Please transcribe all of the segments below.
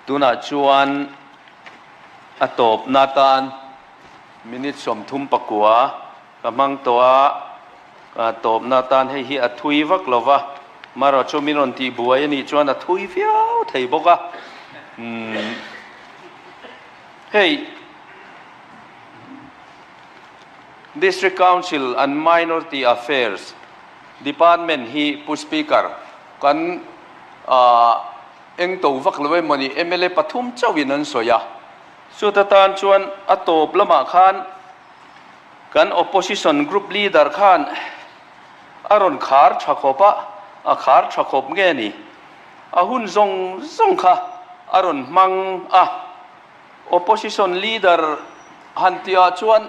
Tunah chuan a tawpna atan minute 39 ka hmang tawh a, a tawpna atan hei hi a thui vak lo va, marawh chu min rawn tih buai a nih chuan a thui viau thei bawk a. Umm hei District Council and Minority Affairs Department hi Pu Speaker kan ah Eng to vak lo emaw ni mla pathum chauhin an sawi a, chuta tan chuan a tawp lamah khan kan opposition group leader khan a rawn khar tha khawp a, a khar tha khawp nge ni? A hun zawng zawng kha a rawn hmang a, opposition leader han tihah chuan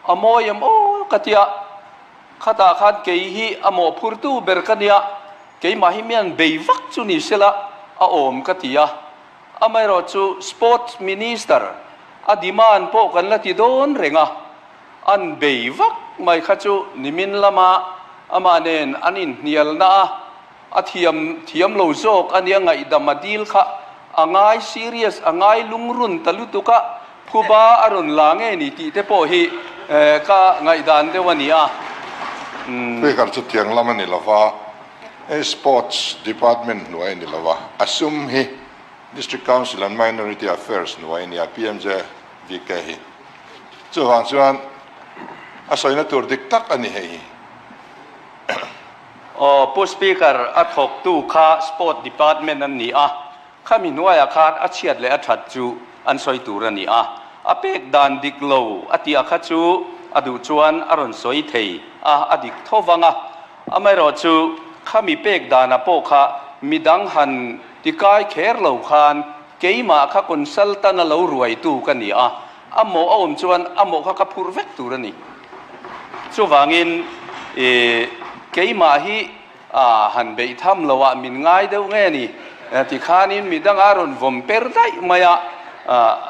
a mawi em aw ka tia, khatah khan kei hi a mawhphurtu ber ka nia, Keimah hi mian bei vak chu ni sela a awm ka ti a, amaherawhchu Sports Minister a demand pawh kan la ti dawn reng a, an bei vak mai kha chu nimin lama amah nen an inhnialna a, a thiam thiam lo zawk a nia ngaihdam a dil kha a ngai serious a ngai lungrun ta lutuk a, phuba a rawn la nge ni tih te pawh hi ka ngaihdan deuh a ni a. Speaker chu tiang lam a ni lova, hei Sports Department hnuai a ni lova, a sum hi District Council and Minority Affairs hnuai a ni a, PMJVK hi. Chuvang chuan a sawina tur dik tak a ni hei hi. Aw, Pu Speaker, a thawktu kha Sport Department an ni a, Khami hnuaiah khan a chhiat leh a that chu an sawi tur a ni a, a pek dan dik lo a tih a kha chu a duh chuan a rawn sawi thei a, a dik tho vang a. Amaherawh chu khami pek danah pawh kha midang han tikai kher lo khan keimah kha consultant a lo ruaitu ka ni a, a mawh a awm chuan a mawh kha ka phurh vek tur a ni. Chuvangin keimah hi A han beih tham lo ah min ngai deuh nge ni? Tikhanin midanga rawn vawm per daih mai a,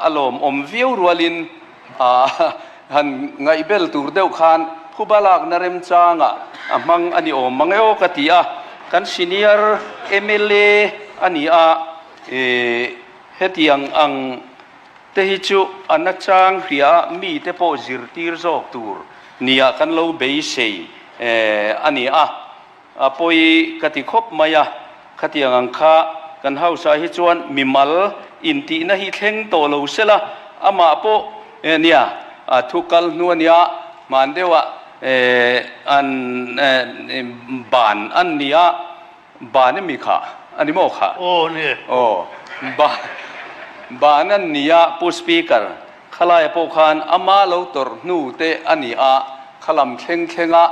a lawmawm viau rualin han ngaihbel tur deuh khan phuba lakna remchangah a hmang a ni awm mang e aw ka ti a, kan senior mla a ni a, hetiang ang te hi chu a nachang hria a mite pawh zirtir zawk tur nia kan lo beisei a ni a, a pawi ka ti khawp mai a, khatiang ang kha kan house ah hi chuan mimal intihna hi thleng tawh lo sela, amah pawh nia thu kal hnu a nia, hman deuhah an ban an ni a. Ban emi kha a ni maw kha? Aw ni. Aw ba ban an ni a Pu Speaker, khalaia pawh khan ama lo tawrh hnu te a ni a, khalam thleng thlenga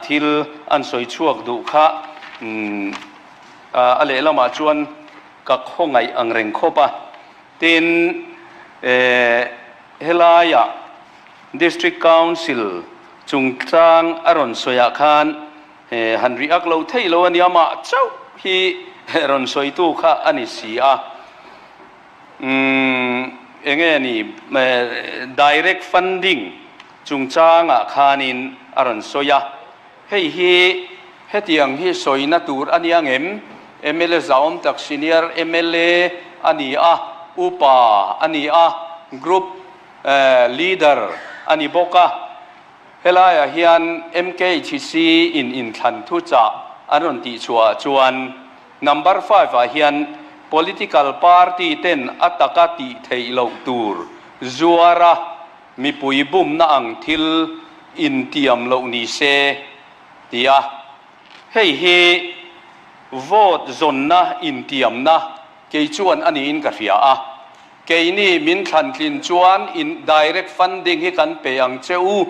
thil an sawi chhuak duh kha a lehlamah chuan ka khawngaih ang reng khawp a. Tin, helaia District Council chungchang a rawn sawiah khan Han react lo theih lo a nia mah chauh hi rawn sawitu kha a ni si a. Umm enge ni direct funding chungchangah khanin a rawn sawi a. Hei hi hetiang hi sawina tur a nia ngem? Mla zahawm tak senior mla a ni a, upa a ni a, group leader a ni bawk a. Helaiah hian MKHC in inthlan thuchah an rawn tihchhuahah chuan number five ah hian political party ten a taka tih theih loh tur zuara mipui bumna ang thil intiam loh ni se ti a, hei hi vote zawnna intiamna kei chuan a niin ka hria a. Keini min thlantlin chuan in direct funding hi kan pe ang che u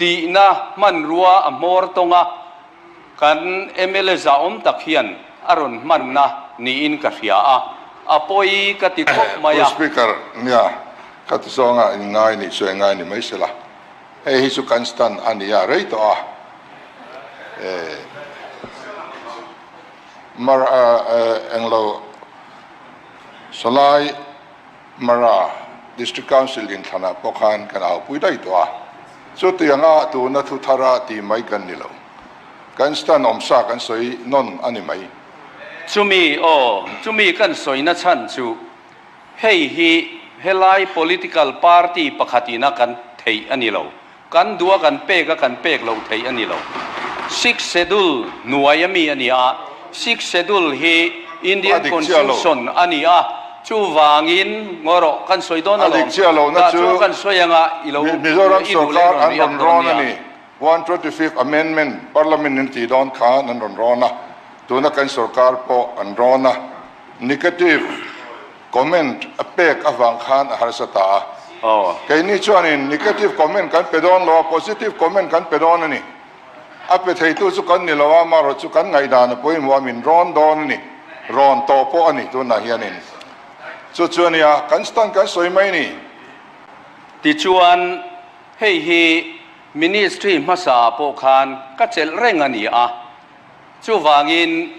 tihna hmanrua a hmawr tawng a, kan mla zahawm tak hian a rawn hmanna niin ka hria a, a pawi ka ti khawp mai a. Pu Speaker, nia, ka ti zawnga in ngai nih chu engai ni mai sela, hei hi chu kan stand a nia rei tawh a, mar englo. Salai Mara District Council inthlanah pawh khan kan aupui daih tawh a, chutianga tuna thu thara ti mai kan ni lo. Kan stand awmsa kan sawi nawn a ni mai. Chumi aw, chumi kan sawina chhan chu. Hei hi helai political party pakhatin a kan theih a ni lo. Kan duh a kan pek a kan pek loh theih a ni lo. Sixth Schedule hnuai a mi a ni a, Sixth Schedule hi Indian A dik chiah lo. Constitution a ni a, chuvangin ngaw rawh kan sawi dawn A dik alawm, chiah lohna tah chu chuan kan sawi anga i lo Mizoram i duh leh sorkar rawn an riak rawn dawn rawn a nia. ni. 125th Amendment Parliament in tih dawn khan an rawn rawn a, tuna kan sorkar pawh an rawn a. Negative comment a pek avang khan a harsa ta a. Keini chuanin negative comment kan pe dawn lo a, positive comment kan pe dawn a ni. A pe theitu chu kan ni lo a, amaherawh chu kan ngaihdan a pawimawh a, min rawn dawn a ni. Rawn tawh pawh a ni tunah hianin. Chu chu a nia, kan stand kan sawi mai ni. Tichuan, hei hi Ministry hmasa pawh khan ka chelh reng a ni a. Chuvangin,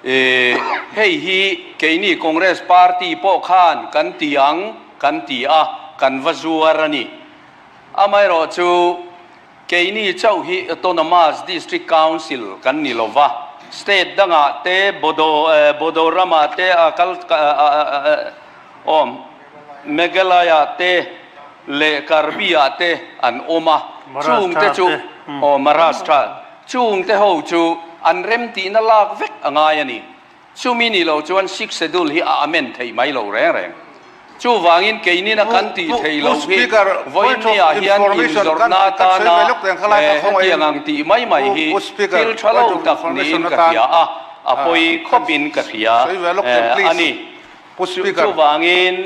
hei hi keini Congress Party pawh khan kan ti ang kan ti a, kan va zuar a ni. Amaherawhchu, keini chauh hi Autonomous District Council kan ni lo va, State dangah te, Bodo, Bodo ramah te a kal awm, Meghalaya te leh Karbi-ah te an awm a, chungte chu, aw Maharashtra. Chungte ho chu an remtihna lak vek a ngai a ni. Chumi ni lo chuan Sixth Schedule hi a amend theih mai lo reng reng. Chuvangin keinina kan tih theih loh hi vawiinniah hian inzawrhna atana hetiang ang tih mai mai hi thil tha lo tak niin ka hria a, a pawi khawpin ka hria a ni. Chuvangin.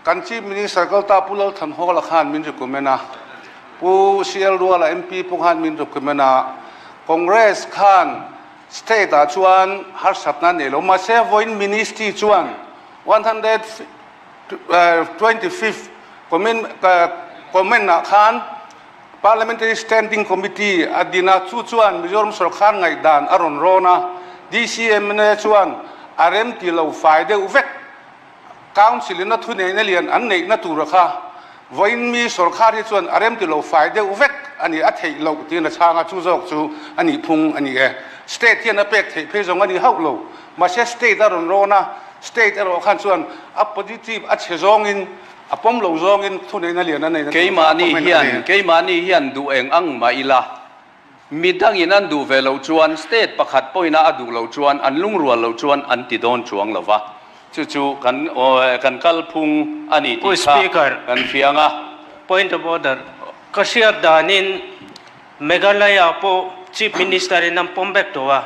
Kan Chief Minister kalta Pu Lal Thanhawla khan min recommend a, Pu CL Ruala MP pawh khan min recommend a, Congress khan State ah chuan harsatna a nei lo, mahse vawiin Ministry chuan 125th comment ah khan Parliamentary Standing Committee a din a, chu chuan Mizoram sawrkar ngaihdan a rawn rawn a, DCMNA chuan a remti lo fai deuh vek. Council in a thuneihna lian an neihna tura kha vawiin mi sawrkhar hi chuan a remti lo fai deuh vek a ni, a theih loh tiin a chhang a, chu zawk chu a nih phung a ni e. State hian a pek theih phei zawng a ni hauh lo, mahse state a rawn rawn a, state erawh khan chuan a positive a chhe zawngin a pawm lo zawngin thuneihna lian a neihna tur kha a Keimahni comment a ni. hian keimahni hian duh eng ang mah ila Mi dangin an duh ve loh chuan state pakhat pawhin a duh loh chuan an lungrual loh chuan an ti dawn chuang lo va, chu chu kan kan kalphung a ni Pu tih kha Speaker, kan hria ang a. Point of order, Ka hriat danin Meghalaya pawh Chief Minister in an pawm vek tawh a,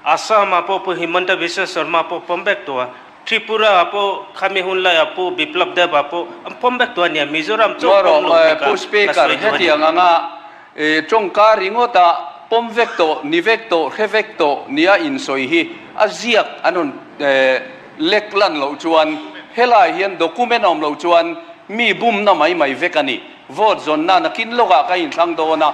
Assam ah pawh Pu Himanta Biswa Sarma pawh pawm vek tawh a, Tripura ah pawh khami hun laiah Pu Biplab Deb ah pawh an pawm vek tawh a nia, Mizoram chu pawm lo Ngarawh tih Pu ka Speaker, sawi duh a ni. hetiang anga Tawngka ringawta pawm vek tawh, ni vek tawh, hre vek tawh nia insawi hi a ziak an rawn lek lan loh chuan helai hian document a awm loh chuan mi bumna mai mai vek a ni. Vote zawnna nakin lawkah ka inthlang dawn a,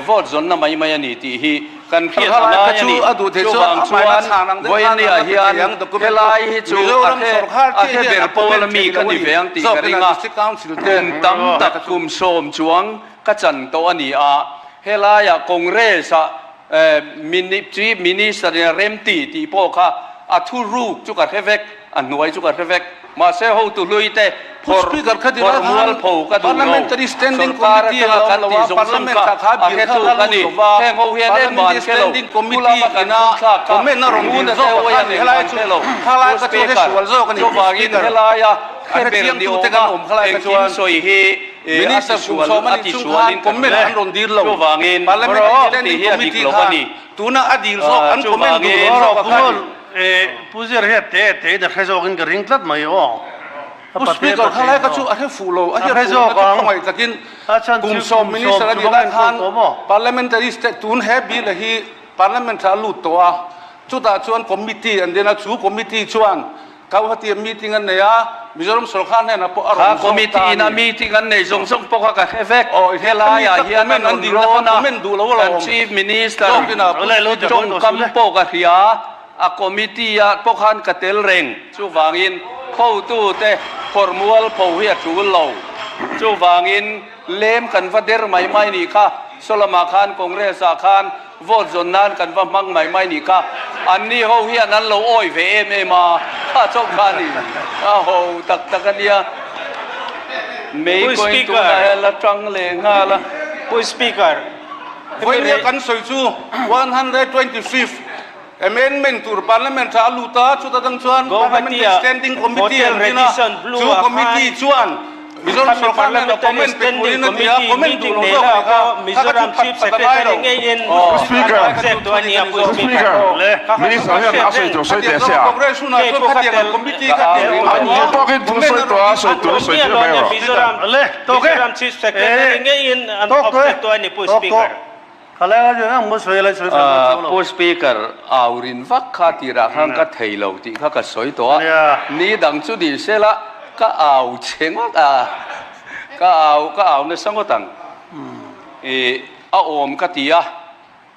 vote zawnna mai mai a ni tih hi kan hriat a ngai a ni. Chuvang chuan vawiinniah hian helai hi chu a hre a hre ber pawl ami ka ni ve ang tih ka ring a, kum tam tak kum sawm chuang Ka chan tawh a ni a, helaiah Congress-ah Chief Minister-in a remti tih pawh kha a thu ruk chu ka hre vek, a hnuai chu ka hre vek. Mahse hotu hlui te phawrh phawrh mualpho ka duh lo. Sorkar atanga kan tih zawng zawng kha a hre tuk a ni. Heng ho hian engmah an hre lo, thu lama kan thung thlak kha tuna te ho hian engmah an hre lo. Pu Speaker, chuvangin helaia hre ber ni awma engkim sawi hi Minister kum sawm a nih chung khan comment an rawn dil lo. Parliamentary Standing Committee khan tuna a dil zawk an comment duh lo zawk a kha ni. Pu Zir hi a te te in a hre zawkin ka ring tlat mai aw. Pu Speaker khalai kha chu a hre fuh lo, a hre fuh lo chu khawngaih takin kum sawm Minister a nih lai khan Parliamentary tun he bill a hi Parliament ah a lut tawh a, chutah chuan committee an din a, chu committee chuan Kauhati meeting an nei a, Mizoram sorkar hnenah pawh a rawn Kha zawk ta a committee ina ni. meeting an nei zawng zawng pawh kha ka hre vek. Aw, Helai ah khami hian comment an an rawn dilna kha rawn a, comment duh lo kan alawm. Chief Minister Zawkin a Pu Speaker. tawngkam pawh ka hria, a committee ah pawh khan ka tel reng. Chuvangin hotute phawrh mualpho hi a tul lo. Chuvangin lem kan va der mai mai nih kha, Sawlamah khan Congress ah khan Vote zawn nan kan va hmang mai mai nih kha. Anni ho hian an lo awi ve em em a. Kha chauh kha a ni. A ho tak tak a nia. Mei Pu pawhin Speaker. tunah hian la tang leh nghal a. Pu Speaker, Vawinia kan sawi chu 125th Amendment tur Parliament ah a lut a, chuta tang chuan Parliamentary Guwahati-ah Standing Committee Hotel an din a, Radisson Blue chu ah khan committee chuan Mizoram khami sorkar hnenah Parliamentary comment pe Standing turin a ti a, Committee comment meeting duh lo nei zawk la mai kha, pawh kha ka Mizoram thu phat Chief phat a ngai Secretary lo. ngeiin Pu an Speaker, object tawh a ni a Pu Pu Speaker. Speaker, Le. Kha kha chu Minister ka hian hriat a sawi reng. tur sawi Khatiang teh se zawk a. Congress hunah Kei chuan pawh ka khatiang tel ang committee Ka kha au tel ring awm An lo a, duh tawkin thu comment sawi a tawh rawn a, din sawi tur An sawi awm tir miah lo mai a nia rawh. Mizoram Le, tawk e. Mizoram Chief Secretary Eh, ngeiin an tawk tawh e. object tawh a ni Pu Tawk Speaker. tawh. Pu Speaker, au rin vak kha tirah khan ka thei lo tih kha ka sawi tawh a, ni dang chu ni sela ka au che ngawt a, ka au ka au nasa ngawt ang. Ih a awm ka ti a,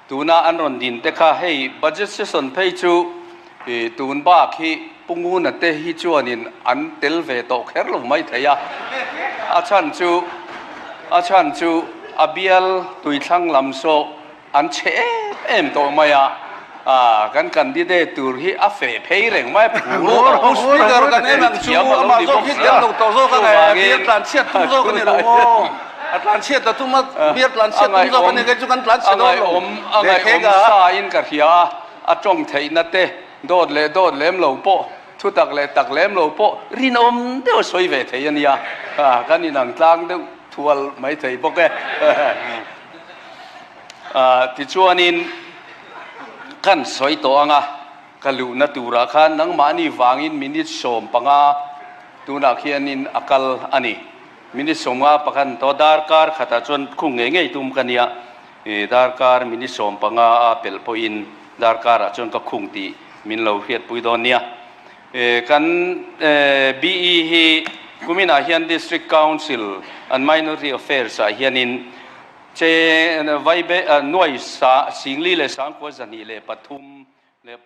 tuna an rawn din te kha hei budget session phei chu ih tun bak hi Pu Nguna te hi chuanin an tel ve tawh kher lo mai thei a, a chhan chu a chhan chu a bial tuithlang lam saw an chhe em em tawh mai a, ah kan candidate tur hi a feh phei reng mai a, phur Pu Speaker kan en ang chu amah zawk hi tel lo tawh zawk a nge, bial tlan chhiat tum zawk a ni lo maw? A tlan chhiat ta tum a, bial tlan chhiat tum zawk a ni, kei chu kan tlan chhe dawn lo. A ngaihawm sa in ka hria a, a tawng theihna te Dawt leh dawt lem lo pawh, thu tak leh tak lem lo pawh rinawm deuh a sawi ve thei a nia, kan inang tlang deuh thual mai thei bawk e. Tichuanin kan sawi tawh ang a, ka luhna turah khan nangmahni vangin minute 15 tunah khianin a kal a ni. Minute 50 pakhat tawh darkar khatah chuan khung ngei ngei tum ka nia. Darkar minute 15 a pelh pawhin darkarah chuan ka khung tih min lo hriatpui dawn nia. Kan BE hi kuminah hian District Council and Minority Affairs ah hianin che vaibe nuai singli leh sangkua 203 leh.